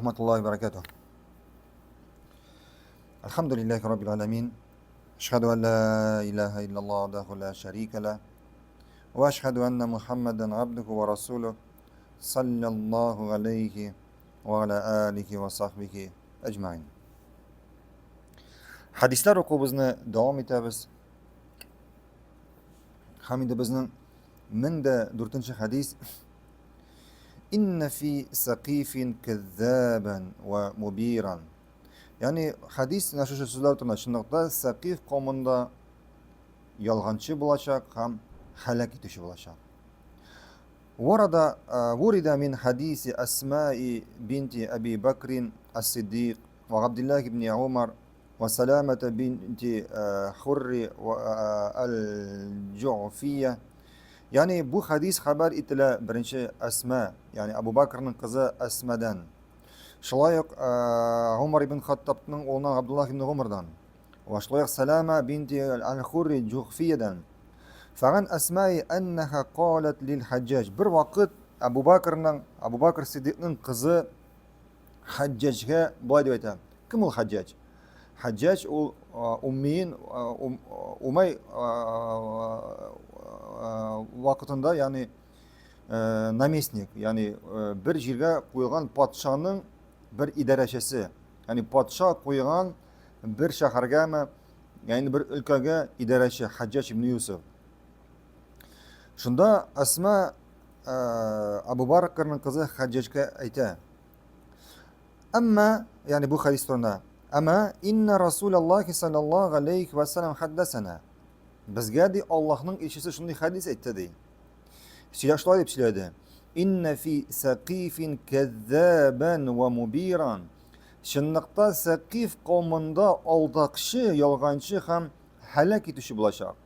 Рахматуллахи баракату. Альхамдулиллахи раббил аламин. Ашхаду ан ла илаха иллаллах вахдаху ла шарика ла. Ва ашхаду анна Мухаммадан абдуху ва расулух. Саллаллаху алейхи ва аля алихи ва сахбихи әҗмәин. Хадислар укуыбызны дәвам итәбез. Һәм инде безнең 1004 хадис. Инна фи сакифин кәззабан ва мубиран. Ягъни хадис менә шушы сүзләр турында чынлыкта Сакиф кавымында ялганчы булачак һәм һәлак итүче булачак. Варада вурида мин хадиси Асмаи бинти Аби Бакрин ас-Сиддик ва Габдуллах ибн Умар ва Саламата бинти Хурри аль-Джуфия. Ягъни бу хадис хәбәр ителә беренче Әсма, ягъни Абу Бакрның кызы Әсмадан. Шулай ук Умар ибн Хаттабның улыннан Абдуллах ибн Умардан. Ва шулай ук Салама бинти аль-Хурри Джухфиядан. Фаган Әсмаи әннәһа калат лил Хаҗҗаҗ. Бер вакыт Абу Бакрның, Абу Бакр Сиддикның кызы Хаҗҗаҗга болай дип әйтә. Кем ул Хаҗҗаҗ? Хаҗҗаҗ ул уммиин Умай вакытында, ягъни наместник, ягъни бер җиргә куелган патшаның бер идарәчесе. Ягъни патша куйган бер шәһәргәме, ягъни бер өлкәгә идарәче Хаҗҗаҗ ибн Юсуф. Шунда Асма Абу Бакрның кызы Хаҗҗаҗка әйтә. Әмма, ягъни бу хәдис турында, әмма инна Расулаллахи саллаллаху алейхи ва саллям хаддасана. Безгә ди Аллаһның илчесе шундый хәдис әйтте ди. Сөйлә шулай дип сөйләде. Инна фи сақифин кәззабан ва мубиран. Чынлыкта Сәкиф кавмында алдакчы, ялганчы һәм һәлак итүче булачак.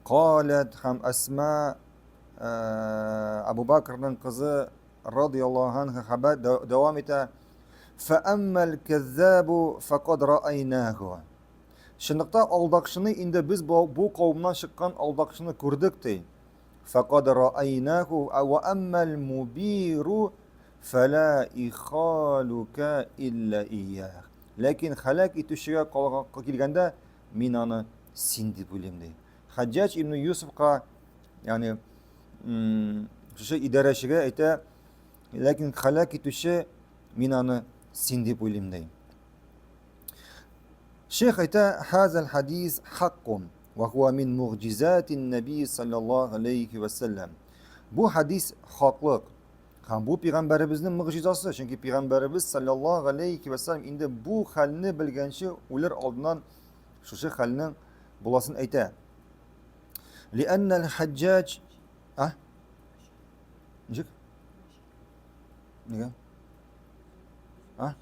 Каләт һәм Әсма Абу Бакрның кызы радияллаһу анха хәбәр дәвам итә. Фәәммәл кәззабу фәкад раайнаху. Чынлыкта алдакчыны инде без бу кавымнан чыккан алдакчыны күрдек ди. Фәкад раайнаху ва әммәл мубиру фәлә ихалука илля иях. Ләкин хәләк итүчегә килгәндә мин аны син дип уйлыйм ди. Хаҗҗаҗ ибн Юсуфка, ягъни шушы идарәчегә әйтә, ләкин хәләк итүче мин аны син дип уйлыйм ди. Шейх әйтә, хазал хадис хаккун ва хуа мин мугъҗизатин наби саллаллаху алейхи ва саллям. Бу хадис хаклык. Һәм бу пәйгамбәребезнең мөгъҗизасы, чөнки пәйгамбәребез саллаллаһу алейхи ва саллям инде бу хәлне белгәнче үлер алдыннан шушы хәлнең буласын әйтә. Лианна аль-хаҗҗаҗ А? Ничек? Нигә? А?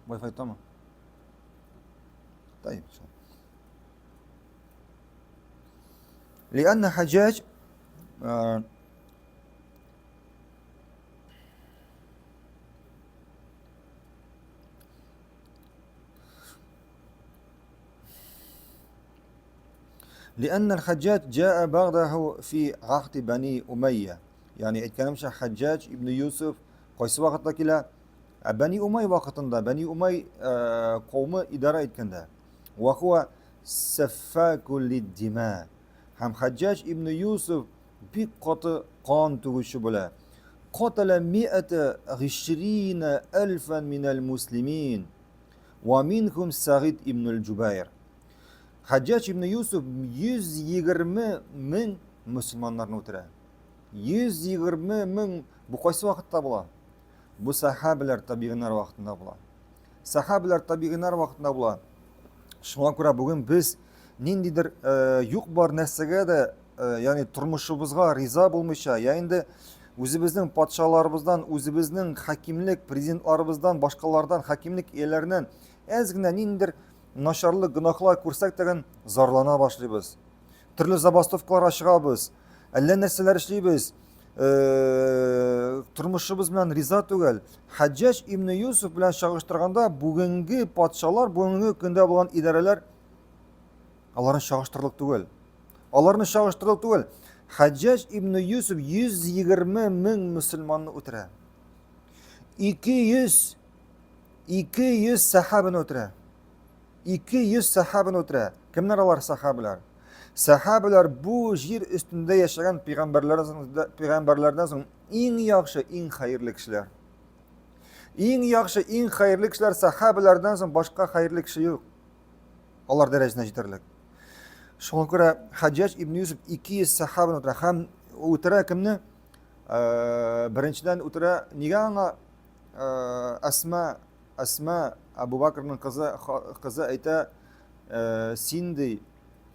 Wi-Fi тамы? طيب. لأن حجاج آه لأن الحجاج جاء بعده في عهد بني أمية يعني әйткәнемчә Хаҗҗаҗ ибн Юсуф кайсы вакытта килә? Ә Бәни Умай вакытында, Бәни Умай э, кавымы идарә иткәндә. Вахуа сәффәку лиддима. Һәм Хаҗҗаҗ ибн Юсуф бик каты кан түгүче була. Катала ми'ата гишрина әлфән минәл муслимин. Ва минхум Сагид ибн аль-Джубайр. Хаҗҗаҗ ибн Юсуф 120 мең мөселманнарны үтерә. 120 мең бу кайсы вакытта була? Бу сахабиләр, табигыннар вакытында була. Сахабиләр, табигыннар вакытында була. Шуңа күрә бүген без ниндидер э, юк бар нәрсәгә дә, э, ягъни тормышыбызга риза булмыйча, я инде үзебезнең патшаларыбыздан, үзебезнең хакимлек президентларыбыздан, башкалардан, хакимлек ияләреннән әз генә ниндидер начарлык, гөнаһлар күрсәк тәген зарлана башлыйбыз. Төрле забастовкаларга чыгабыз, әллә нәрсәләр эшлибез. Э, тормышыбыз белән риза түгел. Хаҗҗаҗ ибн Юсуф белән чагыштырганда бүгенге патшалар, бүгенге көндә булган идарәләр аларны чагыштырырлык түгел. Аларны чагыштырырлык түгел. Хаҗҗаҗ ибн Юсуф 120 мең мөселманны үтерә. 200 200 сахабаны үтерә. 200 сахабаны үтерә. Кемнәр алар сахабалар? Сахабалар бу җир өстендә яшәгән пәйгамбәрләрдән соң иң яхшы, иң хәерле кешеләр. Иң яхшы, иң хәерле кешеләр сахабалардан соң башка хәерле кеше юк. Алар дәрәҗәсенә җитәрлек. Шуңа күрә Хаҗҗаҗ ибн Юсуф 200 сахабаны үтерә һәм үтерә кемне? Э, беренчедән үтерә, нигә аңа э, Әсма, Әсма Абу Бакрның кызы, кызы әйтә, э, син ди,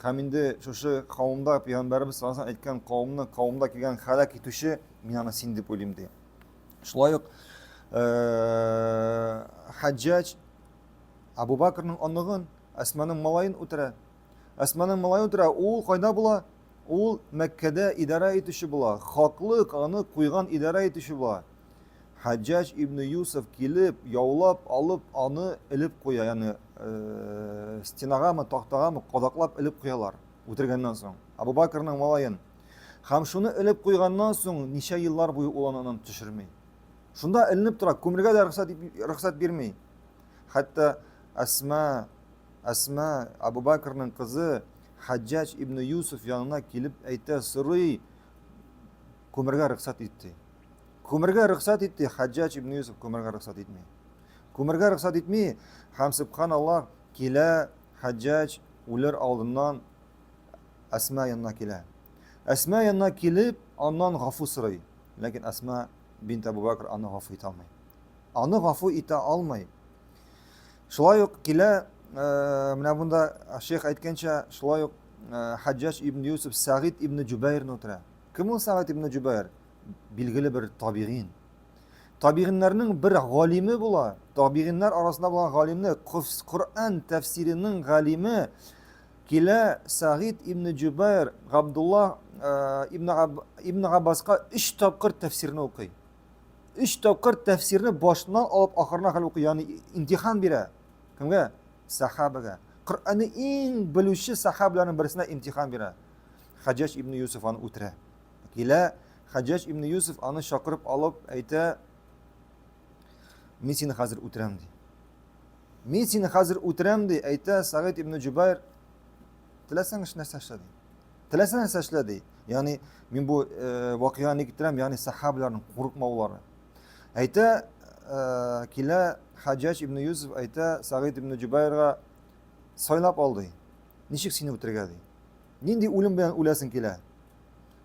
һәм инде шушы кавымда пәйгамбәребез саллаллаху алейһи әйткән кавымны, кавымда килгән һәлак итүче мин аны син дип уйлыйм ди. Шулай ук Хаҗҗаҗ Абу Бакрның оныгын, Әсманың малаен үтерә. Әсманың малаен үтерә. Ул кайда була? Ул Мәккәдә идарә итүче була. Хаклык аны куйган идарә итүче була. Хаҗҗаҗ ибн Юсуф килеп, яулап алып, аны элеп куя, ягъни э, стенагамы, тактагамы кадаклап элеп куялар үтергәннән соң. Абу Бакрның малаен. Һәм шуны элеп куйганнан соң ничә еллар буе ул аны төшерми. Шунда эленеп тора, күмергә дә рөхсәт, рөхсәт бирми. Хәтта Әсма, Әсма Абу Бакрның кызы Хаҗҗаҗ ибн Юсуф янына килеп әйтә, сорый, күмергә рөхсәт итте. Күмергә рөхсәт итте, Хаҗҗаҗ ибн Юсуф күмергә рөхсәт итми. Күмергә рөхсәт итми, һәм субханаллах килә Хаҗҗаҗ үлер алдыннан Әсма янына килә. Әсма янына килеп, аннан гафу сорый. Ләкин Әсма бинт Абу Бакр аны гафу итә алмый. Аны гафу итә алмый. Шулай ук килә, э, менә монда шейх әйткәнчә, шулай ук э, Хаҗҗаҗ ибн Юсуф Сагид ибн Җубайрны үтерә. Кем ул Сагид ибн Җубайр? Билгеле бер табигин. Табигиннәрнең бер галиме була. Табигиннәр арасында булган галимне Коръән тәфсиренең галиме килә Сагид ибн Җубайр Габдулла э, ибн Аббаска өч тапкыр тәфсирне укый. Өч тапкыр тәфсирне башыннан алып ахырына хәл укый, ягъни имтихан бирә. Кемгә? Сахабага. Коръәнне иң белүче сахабаларның берсенә имтихан бирә. Хаҗҗаҗ ибн Юсуф аны үтерә. Килә Хаҗҗаҗ ибн Юсуф аны чакырып алып әйтә: "Мин сине хәзер үтерәм" ди. Мин сине хәзер үтерәм ди, әйтә Сагид ибн Җубайр. Теләсәң эш нәрсә эшлә ди. Теләсә нәрсә эшлә ди. Ягъни мин бу э, вакыйганы китерәм, ягъни сахабаларның курыкмаулары. Әйтә э, килә Хаҗҗаҗ ибн Юсуф әйтә Сагид ибн Җубайрга сайлап ал ди. Ничек сине үтерергә ди. Нинди үлем белән үләсең килә?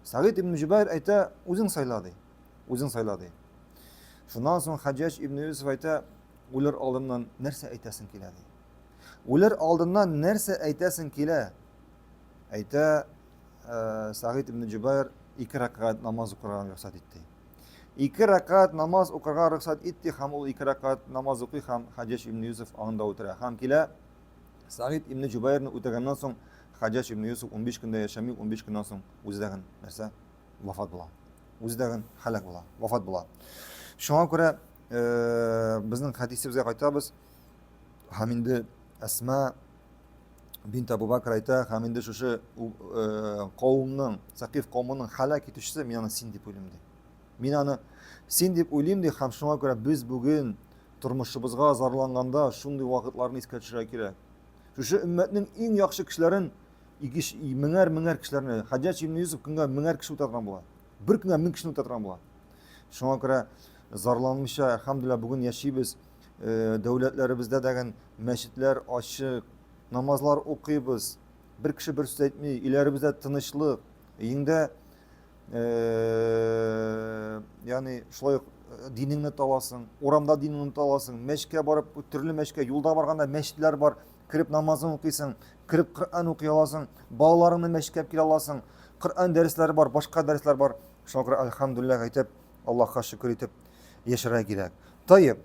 Сагид ибн Җубайр әйтә, үзең сайла ди. Үзең сайла ди. Шуннан соң Хаҗҗаҗ ибн Юсуф әйтә, үлер алдыннан нәрсә әйтәсең килә ди. Үлер алдыннан нәрсә әйтәсең килә? Әйтә, э, Сагид ибн Җубайр ике рәкәгать намаз укырга рөхсәт итте. Ике рәкәгать намаз укырга рөхсәт итте һәм ул ике рәкәгать намаз укый һәм Хаҗҗаҗ ибн Юсуф аны да үтерә. Һәм килә Сагид ибн Җубайрны үтергәннән соң Хаҗҗаҗ ибн Юсуф 15 көндә яшәми, 15 көннән соң үзе дә нәрсә вафат була. Үзе дә һәлак була, вафат була. Шуңа күрә э, безнең хәдисебезгә кайтабыз. Һәм инде Әсма бинт Абу Бакр әйтә, һәм инде шушы э, кавымның, Сакиф кавымының һәлак итүчесе мин аны син дип уйлыйм ди. Мин аны син дип уйлыйм ди һәм шуңа күрә без бүген тормышыбызга зарланганда шундый вакытларны искә төшерергә кирәк. Шушы өммәтнең иң яхшы кешеләрен меңәр меңәр кешеләрне Хаҗҗаҗ ибн Юсуф көнгә меңәр кеше үтә торган була. Бер көнгә мең кешене үтә торган була. Шуңа күрә зарланмыйча, әлхәмдүлилләһ, бүген яшибез. Э, дәүләтләребездә дәген мәчетләр ачык, намазлар укыйбыз. Бер кеше бер сүз әйтми, өйләребездә тынычлык, өеңдә э, ягъни шулай ук э, динеңне таласың, урамда динеңне таласың, мәчкә барып, төрле мәчкә, юлда барганда мәчетләр бар, кереп намазын укыйсың, кереп Коръән укый аласың, балаларыңны мәчеткә алып килә аласың, Коръән дәресләре бар, башка дәресләр бар. Шуңа күрә әлхәмдүлилләһ әйтеп, Аллаһка шөкер итеп яшәргә кирәк. Тайып.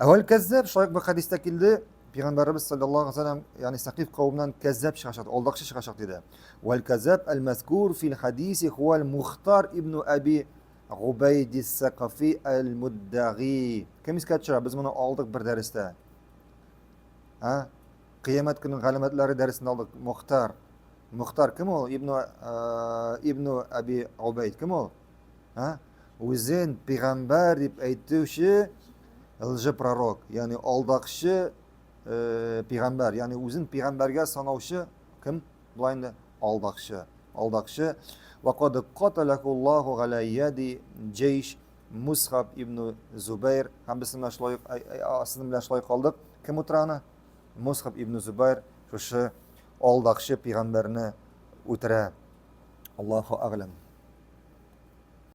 Әвәл кәззәб, шулай бер хәдистә килде, Пәйгамбәребез саллаллаһу алейһи вәсәлләм, ягъни Сәкиф кавеменнән кәззәб чыгачак, алдакчы чыгачак диде. Вәл кәззәб әл-мәзкур фил хадиси хуәл Мухтар ибн Аби Губайди Сакафи әл-Муддаги. Кем искә төшерә? Без моны алдык бер дәрестә. Ә? Кыямәт көненең галәмәтләре дәресендә алдык. Мухтар. Мөхтар кем ул? Ибну Ибну Аби Убайд кем ул? Ә? Үзен пәйгамбәр дип әйтүче лжепророк, ягъни алдакчы э, пәйгамбәр, ягъни үзен пәйгамбәргә санаучы кем? Болай инде алдакчы. Алдакчы. Ва кад каталаху Аллаху галя яди джейш Мусхаб ибн Зубайр. Һәм без менә шулай сезнең белән шулай калдык. Кем утыра аны? Мусхаб ибн Зубайр шушы алдакчы пәйгамбәрне үтерә. Аллаһу әгъләм.